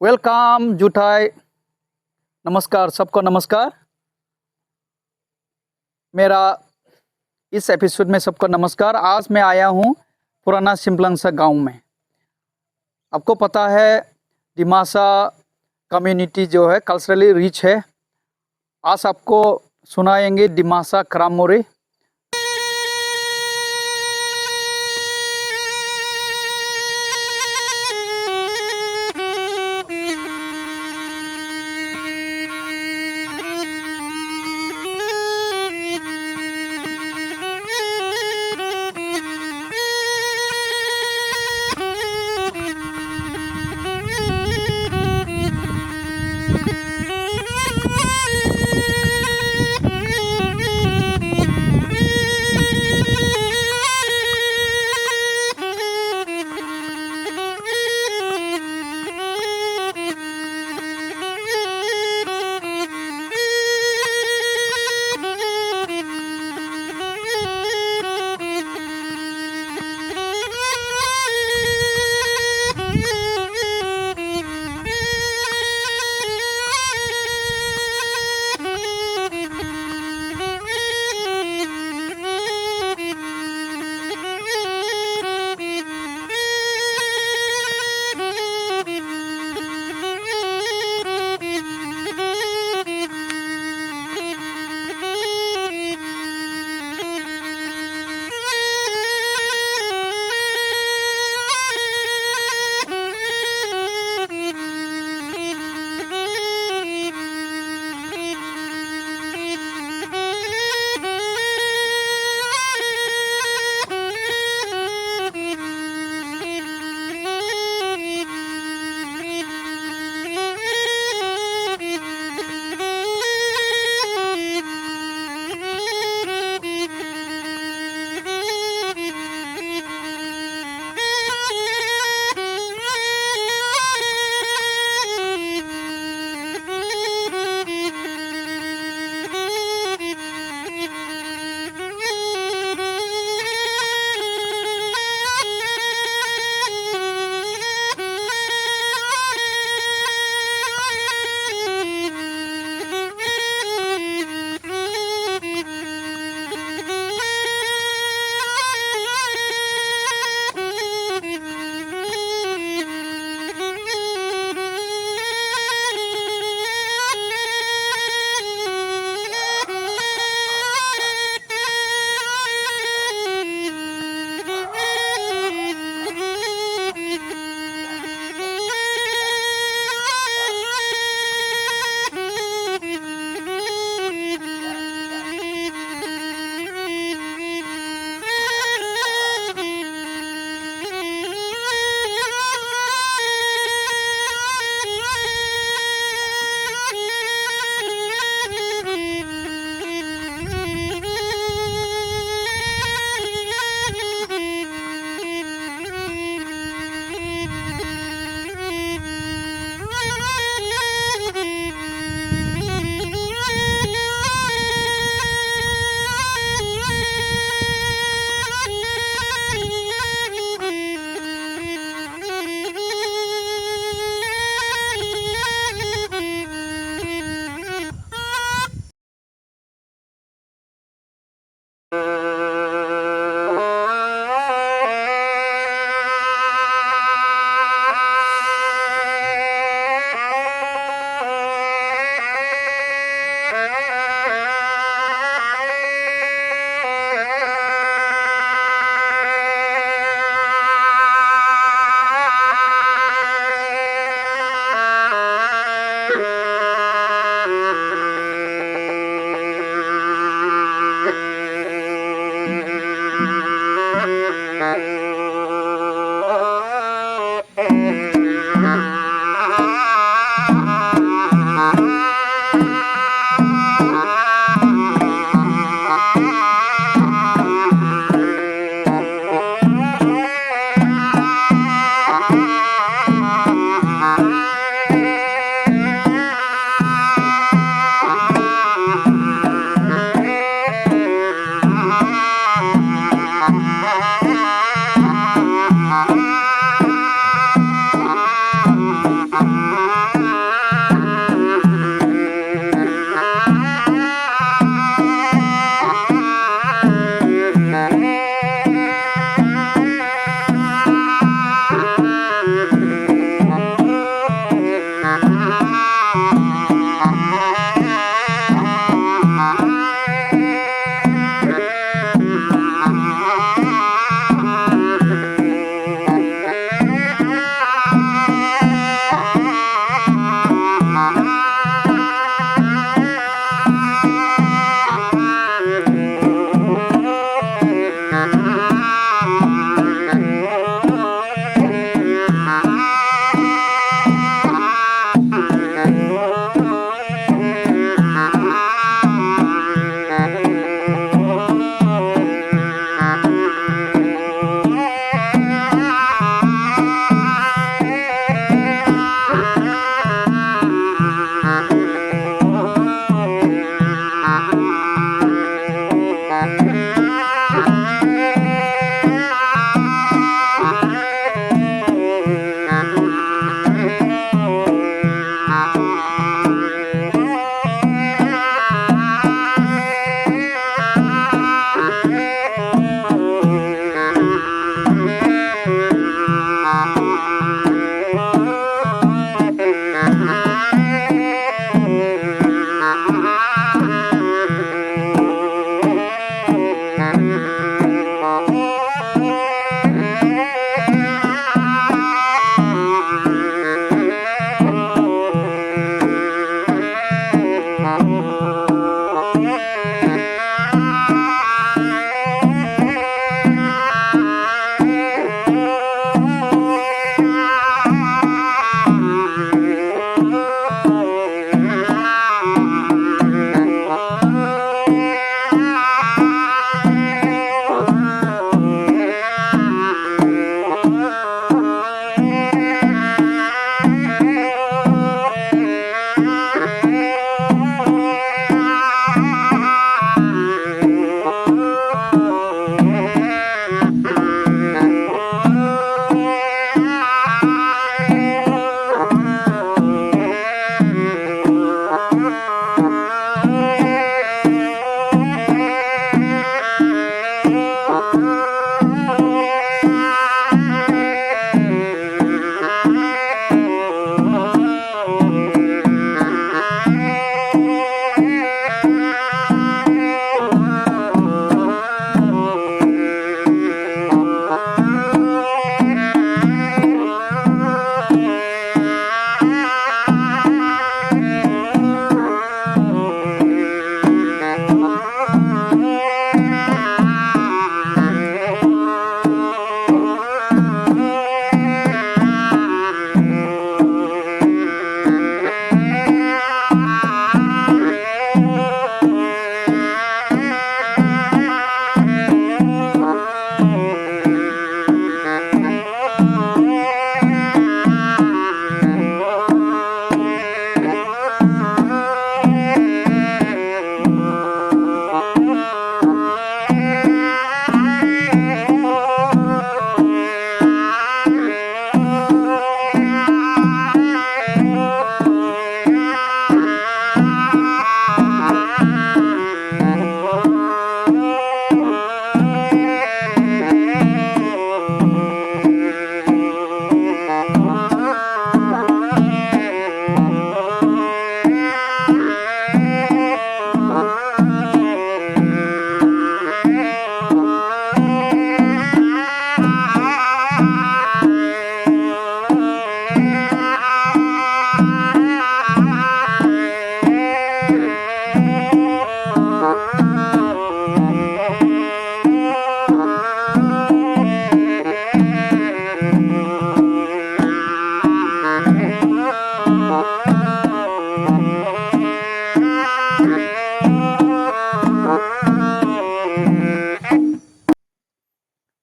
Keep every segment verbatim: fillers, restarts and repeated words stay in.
Welcome, जुथाई। नमस्कार, सबको नमस्कार। मेरा इस एपिसोड में सबको नमस्कार। आज मैं आया हूँ पुराना सिम्पलंगसा गांव में। आपको पता है, दिमासा कम्युनिटी जो है, कल्चरली रिच है। आज आपको सुनाएंगे दिमासा क्रामोरी।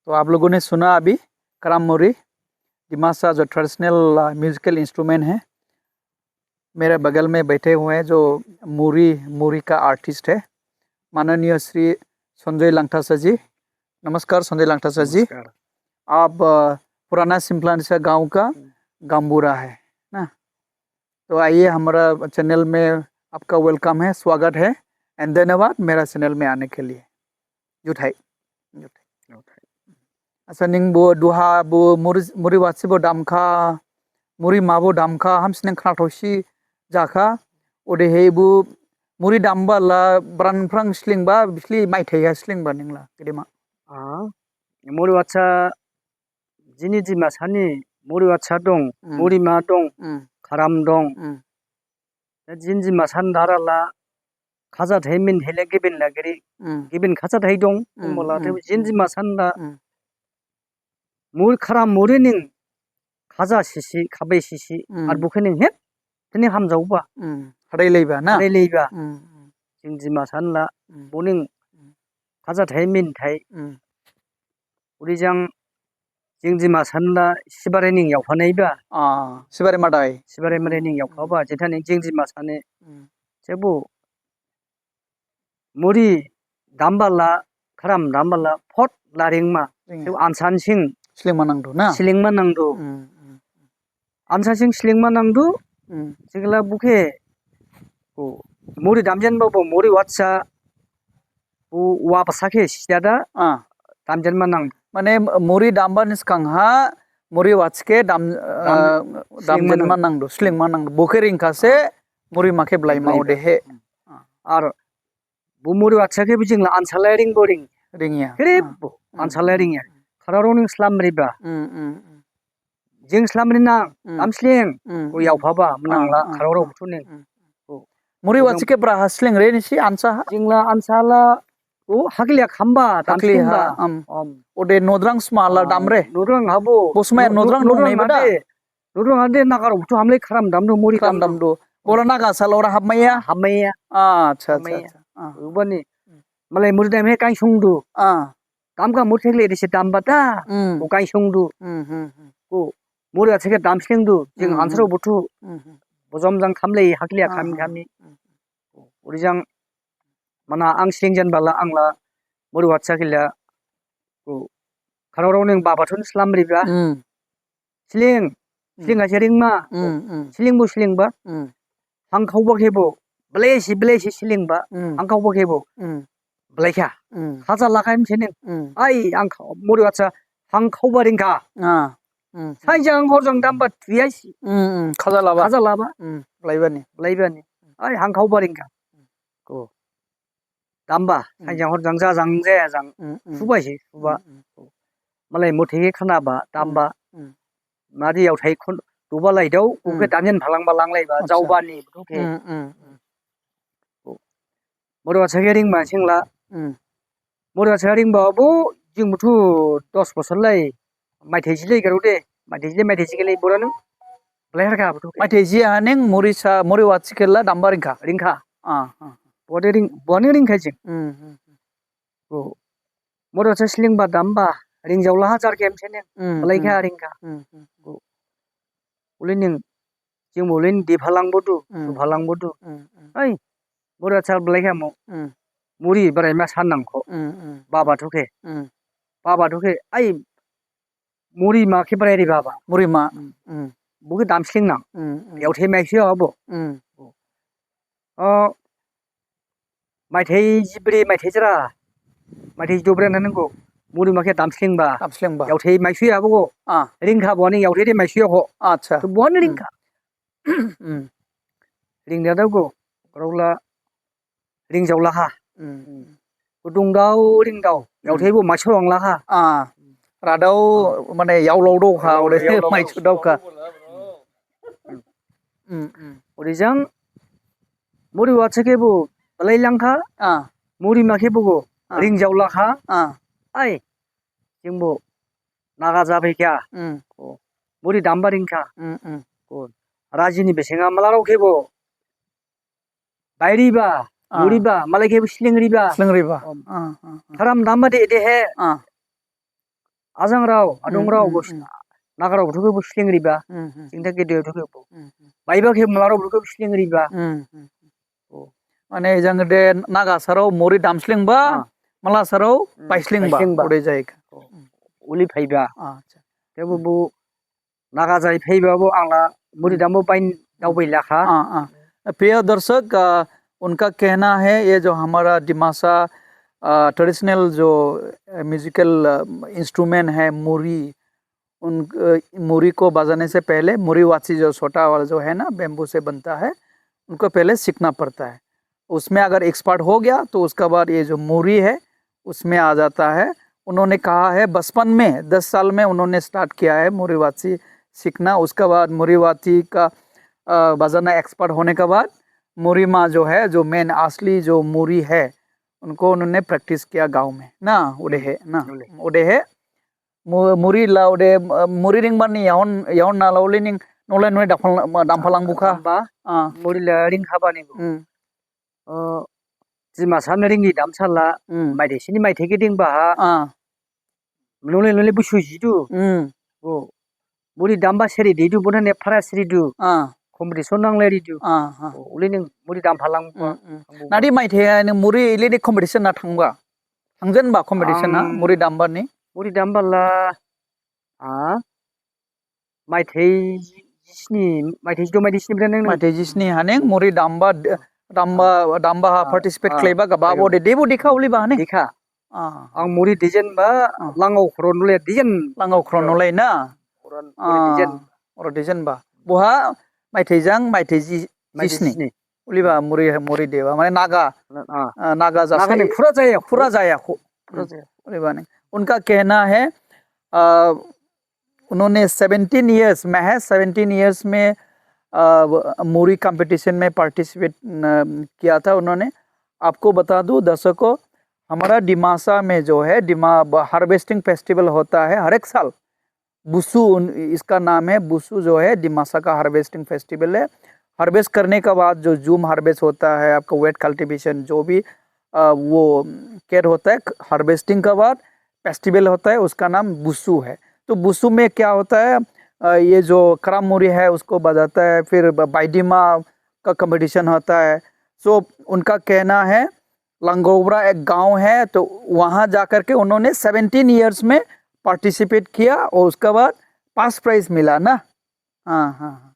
तो आप लोगों ने सुना अभी कराम मुरी, दिमासा जो ट्रेडिशनल, अ, म्यूजिकल इंस्ट्रूमेंट है। मेरे बगल में बैठे हुए हैं जो मुरी, मुरी का आर्टिस्ट है, माननीय श्री संजय लांगथासा जी। नमस्कार संजय लांगथासा जी। नमस्कार। आप, अ, पुराना सिम्प्लानिसा गांव का हम्म। गांवबुढ़ा है ना? तो आइए, हमारा चैनल में आपका वेलकम है, स्वागत है, and धन्यवाद मेरा चैनल में आने के लिए। जुथाई। जुथाई। जुथाई। Asa ning bo duha bo muri, muri watsi bo damkha, muri ma bo damkha, hamsining khnathausi jakha. Odehe bo muri damba la bran phrang slingba, bisli maithai ha slingba ningla, gedema. Ah, muri watsa, jini Dimasa ni muri watsa dong, Hmm. muri ma dong, Hmm. kharam dong. Hmm. Da jini Dimasa ni dara la khajathai min hele gibin la giri, Hmm. gibin khajathai dong, Hmm, dongbola hmm, te jini hmm. Dimasa ni da Hmm. muri kharam muri ning khaja sisi, khabai sisi, Hmm. ar bukhe ning hep, tini hamjaoba. Hmm. Hadai laiba na? Hadai laiba. Hmm, hmm. Jini Dimasa ni la, Hmm. bo ning Hmm. khajathai min thai. Hmm. Uri jang jing Dimasa ni la Sibare ning yaophanaiba. Ah, Sibare madai. Sibare madai Hmm, ning hmm. yaophaba, jethani jing Dimasa ni Hmm. sebo muri damba la, kharam damba la, phot la ringma. Ringya. Sebo ansa sing Slingma nangdu na? Slingma nangdu. Hmm, hmm. Ansa sing slingma nangdu, Hmm. singla bukhe, o, muri damjenba bo, muri watsa, bo, wa basa khe sida da, Ah. damjenma nang. Mane, muri damba ni sgang ha, muri watsa khe dam, Dam-, eh, slingma damjenma nang. nangdu, slingma nangdu. Bukhe ringkha se, Ah. muri ma khe blaima Blaima. odehe. Hmm. Ar bo muri watsa khe bijing la ansa lai ringbo ring. Ringya. Khrip Ah. bo, Hmm, ansa lai hmm. ringya. Khararao ning slam riba. Hmm, hmm, hmm. Jing slam ri nang, Hmm. dam sling, Hmm, ko hmm. yaophaba, mnang Ah, la, ah, khararao ah. buthu ning. Hmm. Ko. Muri Ko watsi nang khe braha sling re nisi ansa ha? Jing la ansa la, o, hakliya khamba, dam Hakliya slingba. ha, um. Um. Ode nodrang sma la Ah, dam re? Nodrang habo. Bo sma No-, nodrang no-, dong nodrang nai bada? hade. Nodrang hade nagarao buthu hamlai kharam damdu, muri Kharam damdu. damdu. Bora Naga sal ora hapmaiya? Hapmaiya. Ah, acha, acha, Hapmaiya. acha. Ah. Ubani. Hmm. Malai muri dam he kaisungdu. Ah. Damkha muri thekle dise damba da. Hmm. Ko kaisungdu. Hmm, hmm, hmm. Ko muri watsa khe dam slingdu. Jing Hmm, ansarao hmm. buthu. Hmm, hmm. Bojom jang khamlai hakliya Ah, khami ah. khami. Hmm. Ko uri jang mana ang slingjenba la ang la muri watsa khe la. Ko khararao ning baba thun slam riba. Hmm. Sling. Hmm. Sling ase ringma. Hmm, hmm. Sling bo slingba. Hmm. Hangkhaoba khebo. Blesi, blesi slingba. Hmm. Hangkhaoba khebo. Hmm. Blaikha. Hmm. Khaja lakhaim sining. Hmm. Ai, ang kha-, muri watsa hangkhaoba ringkha. Ah. Hmm. Sainjang horjang damba thuyasi. Hmm, hmm. Khaja laba. Khaja laba. Hmm. Blaibani. Blaibani. Ai, hangkhaoba ringkha. Ko. Damba, Hmm. sainjang horjang jajang jayajang, Hmm, hmm. subaisi, suba. Hmm, hmm. Malai muthi khe khnaba, damba. Hmm. Nadi yaothai khon, duba laidao, Hmm. ukhe damjen phalangba langlaiba, Acha. jaobani, buthu khe. Hmm, hmm, hmm. Ko. Muri watsa khe ringma singla. Hmm. Muri watsa khe ringba bo, jing buthu dos bosor lai, maithai jilai garode, maithai jilai, maithai jilai borano. Blai harkha buthu khe. Maithai ji haning muri sa, muri watsi khe la damba ringkha. Ringkha. Ah, ah. Bode ring, bode ringkha jing. Hmm, hmm, hmm. Ko. Muri watsa slingba damba, ringjaola hajar khe msening. Hmm, Blai kha hmm. ringkha. Hmm, hmm. Ko. Uli ning, jing bo uli ning di phalang bodu, Hmm. su phalang bodu. Hmm, hmm. Ai, muri watsa blai kha mo. Hmm. Muri brai ma san nangkho. Hmm, hmm. Baba thukhe. Hmm. Baba thukhe. Ai, muri ma khe brai ri baba. Muri ma. Hmm. Hmm. Bukhe dam sling nang. Hmm, hmm. Yaothai maisi habo. Hmm. O, maithai jibri, maithai jra. Maithai jibri nanangkho. Muri ma khe dam slingba. Dam slingba. Yaothai maisi habo ko. Ah. Ringkha boni yaothai de maisi ko. Acha. To boni Hmm. ringkha. Hmm. Ringdada ko. Raola ringjaola ha. Hmm. Gudungdao ringdao. Hmm. Yaothai bo maiso ang la ha. Ah. Radao Ah. mane yaolao dao kha, Yao-, ode yaolao maiso dao kha. Hmm, hmm. Ode jang muri watsa khe bo blai langkha. Ah. Muri ma khe bo ko Ah. ringjaola kha. Ah. Ai. Jing bo Naga jabai kha. Hmm. Ko. Muri damba ringkha. Hmm, hmm. Ko. Rajini bising ha malarao khe bo. Bairiba, Ah. muriba, malai khe bo slingriba. Slingriba. Om. Ah, ah, ah. Kharam damba de, de he. Ah. Ajangrao, Hmm, adungrao, hmm, bo hmm. Nagarao buthu khe bo slingriba. Hmm, hmm. Jingtha gede buthu khe bo. Hmm, hmm. Baiba khe malarao buthu khe bo slingriba. Hmm, hmm. O. Mane jang de Nagasarao muri dam slingba, Ah. malasarao Hmm, bai slingba. bai slingba. Ode jai kha. O. Hmm. Uli phaiba. Ah, acha. Khe bo Hmm. bo Naga jai phaiba bo ang la muri Hmm. damba bain Hmm. daobai la kha. हाँ, हाँ। प्रिय दर्शक, अ, उनका कहना है, ये जो हमारा दिमासा, ट्रेडिशनल जो म्यूजिकल इंस्ट्रूमेंट है, मुरी, उन अ, मुरी को बजाने से पहले मुरी वाची जो छोटा वाला जो है ना, बैम्बू से बनता है, उनको पहले सीखना पड़ता है। उसमें अगर एक्सपर्ट हो गया तो उसके बाद ये जो मुरी है, उसमें आ जाता है। उन्होंने कहा है बचपन में दस साल में उन्होंने स्टार्ट किया है मुरी वाची सीखना। उसके बाद मुरी वाची का अ, बजाना एक्सपर्ट होने के बाद मुरी माँ जो है, जो मेन असली जो मुरी है, उनको उन्होंने प्रैक्टिस किया गाँव में ना। उड़े है ना, उड़े। उड़े है। Mu- muri la ode, uh, muri ring bani yaon, yaon na la uli ning nolai nolai damphalang, damphalang bukha. Damba, ah, muri la ring haba ni bu. Hmm. Oh, jima san ring i damsala, hmm, maithai sini maithai ke ding baha. Ah. Nolai nolai busu jidu. Hmm. Oh, muri damba seri didu, bona ne para seri du. Ah. Competition nang le didu. Ah, ah. Oh, uli ning muri damphalang bu. Hmm, hmm. Nadi maithai ni muri ili ni competition na thangba. Thangjenba competition ha, ang muri damba ni? Muri damba la, ah, maithai jisni, maithai jido, maithai jisni bren nang. Maithai jisni haning muri damba, d- damba, damba ha, ah, participate, ah, khlaiba gaba, ayo, bo de, debo dikha uli ba haning? Dikha. Ah. Ang muri dijen ba, ah, langau khron le dijen. Langau khron le na? Khron, ah, muri dijen. Oro dijen ba. Boha maithai jang, maithai ji-, maithai jisni. Jisni. Uliba muri, muri deba, mane Naga. Ah. Ah, Naga jasai. Naga ni phura jaya, phura jaya khu. Phura jaya. Uliba ni. उनका कहना है, अ, उन्होंने seventeen years, महज seventeen years में, अ, मुरी कंपटीशन में पार्टिसिपेट, अ, किया था उन्होंने। आपको बता दूं दर्शकों, हमारा दिमासा में जो है, दिमा-, हार्वेस्टिंग फेस्टिवल होता है हर एक साल। बुसु उन-, इसका नाम है, बुसु जो है दिमासा का हार्वेस्टिंग फेस्टिवल है। हार्वेस्ट करने के बाद जो जूम हार्वेस्ट होता है, आपका वेट कल्टीवेशन जो भी, अ, वो केयर होता है, हार्वेस्टिंग के बाद फेस्टिवल होता है, उसका नाम बुसु है। तो बुसु में क्या होता है, अ, ये जो करामुरी है उसको बजाता है, फिर ब-, बाइडिमा का कंपटीशन होता है। सो उनका कहना है लंगोबरा एक गांव है, तो वहाँ जा कर के उन्होंने सेवनटीन ईयर्स में पार्टिसिपेट किया और उसके बाद फर्स्ट प्राइज मिला ना। हाँ, हाँ, हाँ।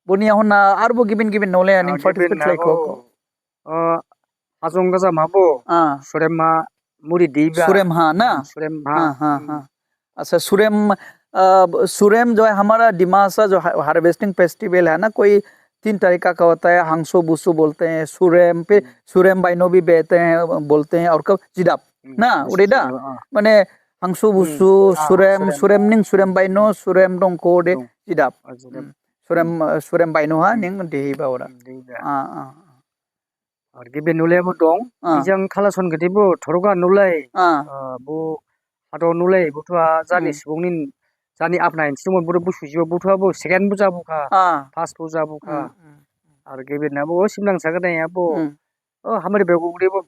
Boni yaohon ha arbo gibin gibin nole aning participate khlai kho. Ah, gibin ha bo, ah, Hajong Gajam ha bo. Ah. Surem ha muri diba. Surem ha na? Hmm, Surem ha. हाँ, हाँ, hmm, हाँ। अच्छा, सुरेम, अ, सुरेम जो है हमारा दिमासा जो हा-, हार्वेस्टिंग फेस्टिवल है ना, कोई तीन तरीका का होता है, हांसो बुसु बोलते हैं, सुरेम पे, हम्म, सुरेम बाइनो भी बेते हैं, बोलते हैं, और कब जिदाब, हम्म, ना, उड़े दा? जिदाब, हाँ। माने हांसो, हम्म, बुसु, हाँ, सुरेम, सुरेम। सुरेम निंग, सुरेम बाइनो, सुरेम दंखो दे, दं। जिदाब। Ah, जिदाब। हम्म। सुरेम, हम्म। अ, सुरेम बाइनो हा, हम्म। निंग देही बावरा। हम्म, देही बा। हाँ, हाँ, हाँ। Ar gibin nole bo dong, ah, ijang Kalason gede bo, Thoroga nolai, ah, ah, bo Hado nolai, bo thua jani, hmm, subung nin, jani apnain, subung bo, bo suji bo, bo thua bo second bo jabo kha, ah, first bo jabo kha. Hmm, hmm, hmm. Ar gibin na bo, o simlang saga dai ya bo. Hmm. O hamari bego gede bo,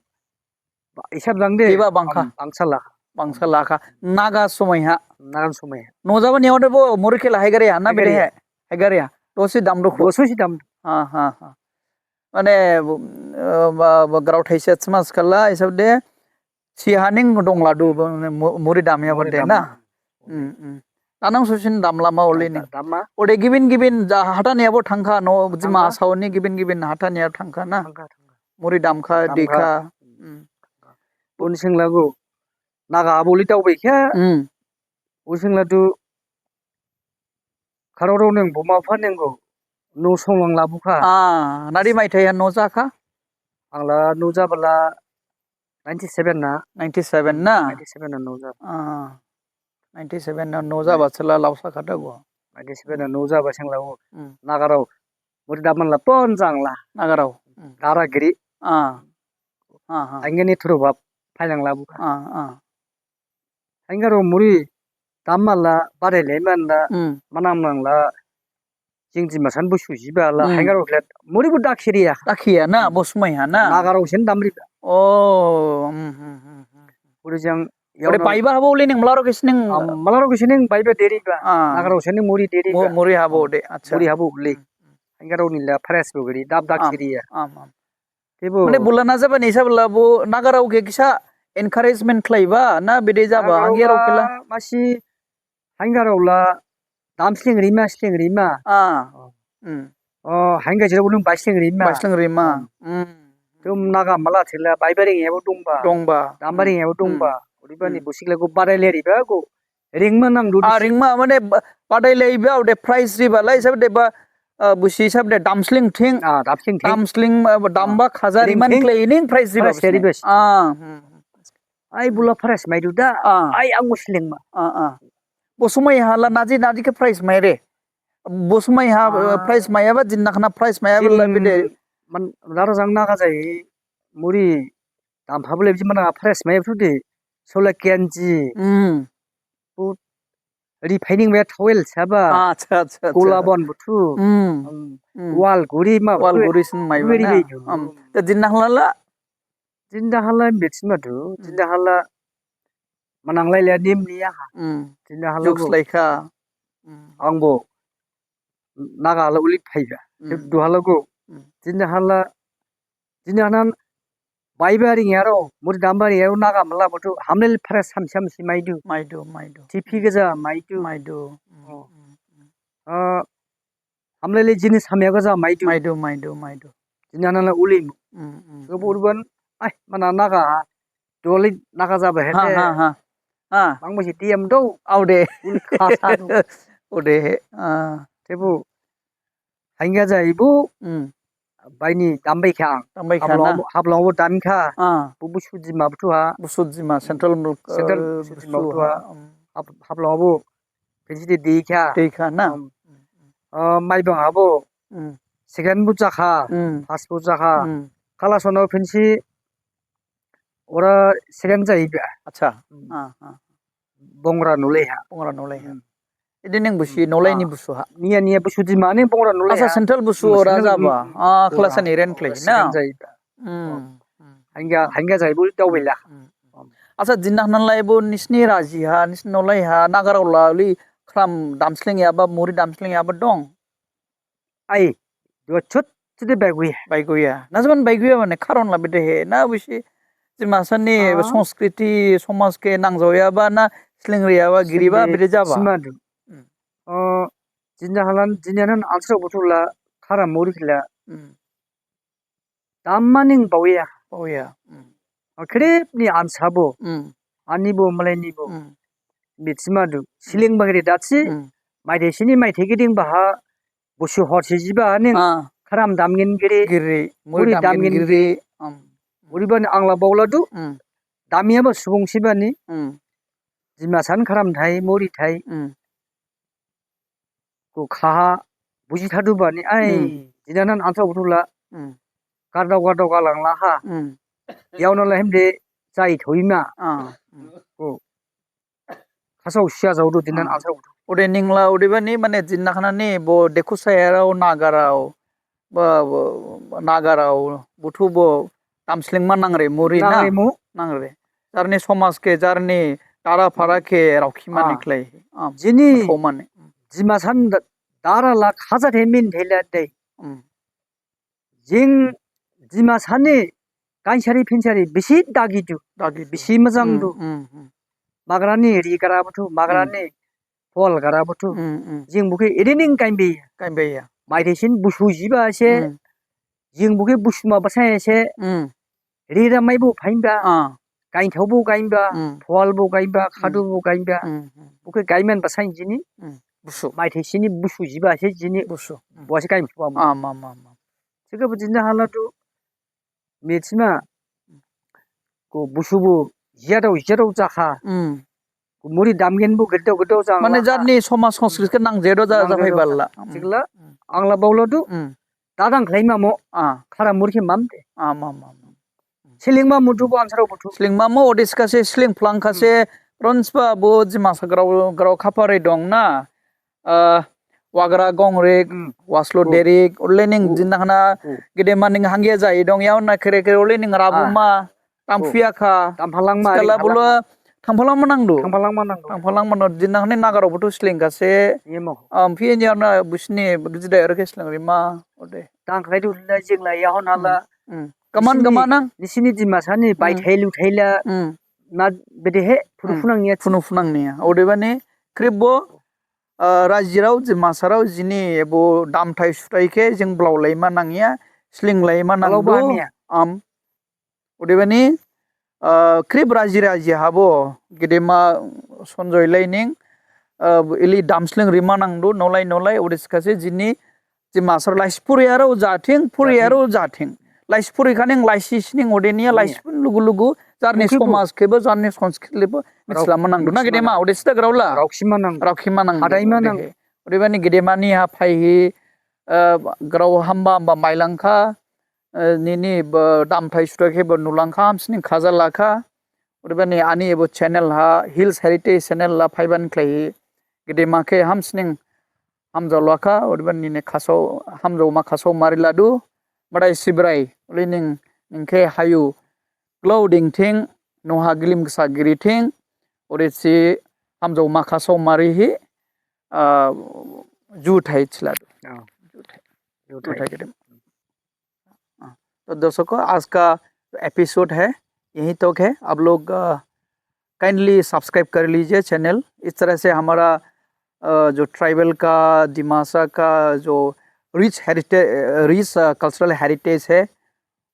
ba-, hisab lang de. Kiba bangkha? Am, bangsa la. Bangsa la kha. Naga somai ha. Naga somai ha. Nojaba ni ode bo, muri khela haigari ya, na bede hai? Haigari ya. Haigari ya. Dosi dam rukhu. Dosi dam. Ha, ha, ha. Mane, uh, ba, ba, grao thaise smas khala, isab de, si haning dong ladu, ba, mane, mu-, muri damya. Muri bade na. Damya. Hmm, hmm. Tanang susin damlama oli ni. Da-, damma. Ode gibin gibin, ja, hathan yabo thangkha, no, jima. Thangkha. Saoni gibin gibin, hathan yabo thangkha na. Thangkha, thangkha. Muri damkha, damkha. Dikha. Hmm. Unsing lagu, Naga aboli tau bekha. Hmm. Unsing ladu, Kharoro neng buma pha neng go, no songlang labukha. Ah, nadi maithai ha no jakha? Ang la no jabala ninety seven na. Ninety seven na? Ninety seven na no ja. Ah, ninety seven na no jaba sela lausa khata go. Ninety seven na no jaba seng lau. Hmm. Nagarao. Muri daman la pon jang la. Nagarao. Hmm. Dara giri. Ah. Ah, ah. Angeni thuru bab phailang labukha. Ah, ah. Haingarao muri damma la, badai laiman la, hmm, manam nang la, jing jima san bo sujiba la, hmm, haingarao klet, muri bo dakhiriya. Dakhiya na, hmm, bo smai ha na. Nagarao sen damriba. Oh, hmm, hmm, hmm, hmm. Muri jang, ode yao na paiba habo uli ning, malarao kisining. Ah, malarao kisining paiba deriba. Ah. Nagarao sen ning muri deriba. Mu-, muri habo de, acha. Muri habo uli. Hmm, hmm. Haingarao ni la fresh bo giri, dab, am, dakhiriya. Am, am. Tebo. Mane bula na jaba ni hisab la bo nagarao khe kisa encouragement khlaiba na bede jaba, nagarao hangyarao khe la? Masi hangyarao la dam sling rima, sling rima. Ah. Oh. Hmm. Oh, hangya jira ulung bai sling rima. Bai sling rima. Hmm. Hmm. Tum naga mala thila baibaring ebo dongba. Dongba. Dambaring ebo dongba. Odebani busi khlai go badai leriba go. Ringma nangdu. Ah, ringma mane ba-, badai leriba ode prize riba lai sab de ba, ah, busi sab de damsling thing. Ah, damsling thing. Damsling, ah, damba khaja ringma khlai ning prize riba. Prize riba. Ah, hmm. Ai bula prize maidu da. Ah. Ai ang muslingma. Ah, ah. Bo somai hala naji naji khe prize maire. Bo somai ha, ah, prize maiyaba, jini nakhna prize maiyaba la bide. Man, dara jang naga jai, muri, dampha bole biji mana prize maiya buthu de, sola kenji. Hmm. Bu, refining maiya towel saba. Ah, acha, acha, acha. Gola bon buthu. Hmm. Hmm. Hmm. Wal guri ma. Wal guri sin maiba na. Hmm. Ta jini nakhla la. Jini nakhla bitsima du. Hmm. Jini nakhla manang lai le nim niya ha. Hmm. Jini nakhla. Jokes laikha. Hmm. Angbo. Naga hala uli phaiba. Hmm. Duhala go. Hmm. Jini hala, jini hanan baiba ring yaro, muri damba ring yaro naga mala buthu hamlel phara sam sam si maidu. Maidu, maidu. T P gaja maidu. Maidu. Hmm, oh. Hmm, hmm. Ah, hamlele jinis hamya gaja maidu. Maidu, maidu, maidu. Jini hanan la uli. Hmm, hmm. So burban, ai, mana naga, doli naga jaba he. Ha, ha, ha. Ah. Bang musi T M do. Au de. Ul khasa do. Ode he. Ah. Tebu. Hangga jaibu. Hmm. Baini dambai kha ang. Dambai kha na? Hablong bo, hablong bo dam kha. Ah. Bu, Busu Jima buthu ha. Busu Jima, central mulk, central eh, Busu Jima buthu ha. Hmm. Hab-, hablong bo. Pensi de dei kha. Dei kha na? Hmm. Eh, Maibang habo. Hmm. Second bo jakha. Hmm. First bo jakha. Hmm. Kala sono pensi Ora second jaiba. Acha. Hmm. Ah, ah. Bongra nolai ha. Bongra nolai ha. Hmm. Idi ning busi, hmm, nolai ni, ah, busu ha. Niya, niya Busu Jima ni Bongra nolai ha. Asa central busu, hmm, ora central jaba. Hmm. Ah, ora. Khlasa ni ren khlai na. Second jaiba. Hmm. Hmm. Hangga, hangga jaibu daubela. Hmm. Asa jini nakhna lai bo nisini raji ha, nisini nolai ha, nagarao la li khram damsling yaba, muri damsling yaba dong. Ai, duha chut chut de baiguya. Baiguya. Na jaman baiguya mane karon la bede he. Na busi Dimasa ni, ah, sanskriti, somaj khe nangjaoyaba na slingriyaba, giriba, sinde bede jaba. Sima du. Hmm. O, jini halan, jini hanan ansarao buthu la, khara muri khe la. Hmm. Damma ning baoya. Baoya. Hmm. O, khrip ni ansa bo. Hmm. Ani bo, malai ni bo. Hmm. Bitsima du. Sling bagri datsi. Hmm. Maithai sini maithai giding baha. Busu horsi jiba ning, ah, khram damgin giri. Giri, muri, muri damgin, damgin giri. Giri. Um. Muri bani ang la baola du. Um. Damyaba subung sibani. Um. Dimasa ni khram thai, muri thai. Um. Ko khaha, buji thadu bani, ai, um, jini hanan ansarao buthu la. Um. Gardao, gardao galang la ha. Um. Yaona la himde, jai thoima. Ah. Um. Ko. Khasao siya jao du, jini hanan, ah, ansarao buthu. Ode ning la, odebani mane jini nakhna ni bo dekhu sayarao, nagarao, ba, ba, nagarao, buthu bo damslingma nangre, muri na? Nangre mu. Nangre. Jarni somaj khe, jarni dara phara khe, raokhima ni khlai. Ah. Jini, thomane. Dimasa ni da-, dara la khaja the min thela dei. Um. Jing Dimasa ni gainsari phinsari bisi dagi du. Dagi du. Bisi mojang du. Hmm, hmm, hmm. Magra ni ri gara buthu, magra ni phol gara buthu. Hmm, hmm. Jing bukhe ede ning gainbaiya. Gainbaiya. Maithai sin busu jiba se. Hmm. Jing bukhe busuma basai se. Hmm. Ri ramai bo phainba. Ah. Gainthao bo gainba, hmm, phol bo gainba, khadu, hmm, bo gainba. Hmm, hmm. Bukhe gainman basai jini. Hmm. Busu. Maithai sini busu jiba se jini. Busu. Hmm. Bo se gainphuba mo. Ah, ma, ma, ma. Thikhabo jini hala du. Mithima. Ko busu bo jiyadao, jiyadao jakha. Hmm. Ko muri damgin bo girdao, girdao jakha. Mane jarni somaj sanskriti khe nangjedo ja, nangjedo japhai balla. Jakha. Thikhala, hmm, ang la baola du. Hmm. Dadang khlaima mo. Ah. Khara muri khe mamde. Ah, ma, ma, ma. Slingma mudu bo ansarao buthu. Slingma mo ode thikhase, sling phlangkhase, hmm, ronsba bo Dimasa grao, grao khapari dong na. Ah, wagra gongrik, hmm, waslo, oh, derik, ole ning, oh, jini nakhna, oh, gedema ning hangya jai dong, yaona khere khere ole ning rabuma, ah, tamphiya kha. Oh. Tamphalangma, thikhala ring bulo, thamphalangma nangdu. Thamphalangma nangdu. Thamphalangma no, jini nakhna nagarao buthu slingkhase. Yemo. Am, phiya ni yaona busini, gijida ero khe slingrima, ode. Tang khlaidu la jing la yahon hala. Hmm. Hmm. Kaman, nisini, kaman nang? Nisini Dimasa ni, hmm, baithai luthai la. Hmm. Na bedehe, phunu, hmm, phunang niya. Phunu phunang niya. Odebani, khrip bo, ah, rajirao, Dimasarao, jini ebo damthai suthai khe, jing blaolaima nangya, slinglaima nangdu. Blaoba hamya. Am. Odebani, ah, khrip raji raji habo gedema Sanjay lai ning, ah, ili damsling rima nangdu nolai nolai, ode thikhase jini Dimasarao laisi phuriyarao jathing, phuriyarao jathing. Laisi phurikha ning laisi sining odeniya laisi phuri lugu lugu jarni somaj khebo, jarni sanskrit khebo mithilama nangdu na gedema, ode sida grao la. Raokhima nang. Raokhima nang. Hadaima nang. Odebani gedemani ha phaihi, ah, grao hamba hamba mailangkha, ah, nini bo damthai suthai khebo nulangkha, hamsining khajalakha. Odebani ani ebo channel ha, Hills Heritage channel ha phaibani khlaihi gedema khe hamsining hamjaolakha, odebani nini khasao, hamjaoma khasao mariladu, Madai Sibrai, uli ning, ning khe hayu glao dingthing, noh ha gilim gasa girithing, odesi hamjaoma khasao marihi, ah, juthai thiladu. Oh. Juthai. Juthai. Juthai gedema. हाँ, तो दर्शकों, आज का एपिसोड है, यहीं तक है। आप लोग, अ, काइंडली सब्सक्राइब कर लीजिए चैनल। इस तरह से हमारा, अ, जो ट्राइबल का, दिमासा का जो रिच हेरिटे-, अ, रिच, अ, कल्चरल हेरिटेज है,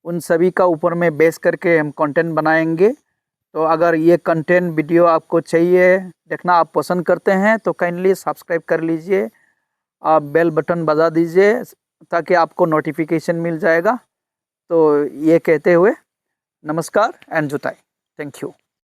उन सभी का ऊपर में बेस करके हम कंटेंट बनाएंगे। तो अगर ये कंटेंट वीडियो आपको चाहिए, देखना आप पसंद करते हैं, तो काइंडली सब्सक्राइब कर लीजिए। आप बेल बटन बजा दीजिए, ताकि आपको नोटिफिकेशन मिल जाएगा। तो ये कहते हुए नमस्कार and जुताई। Thank you।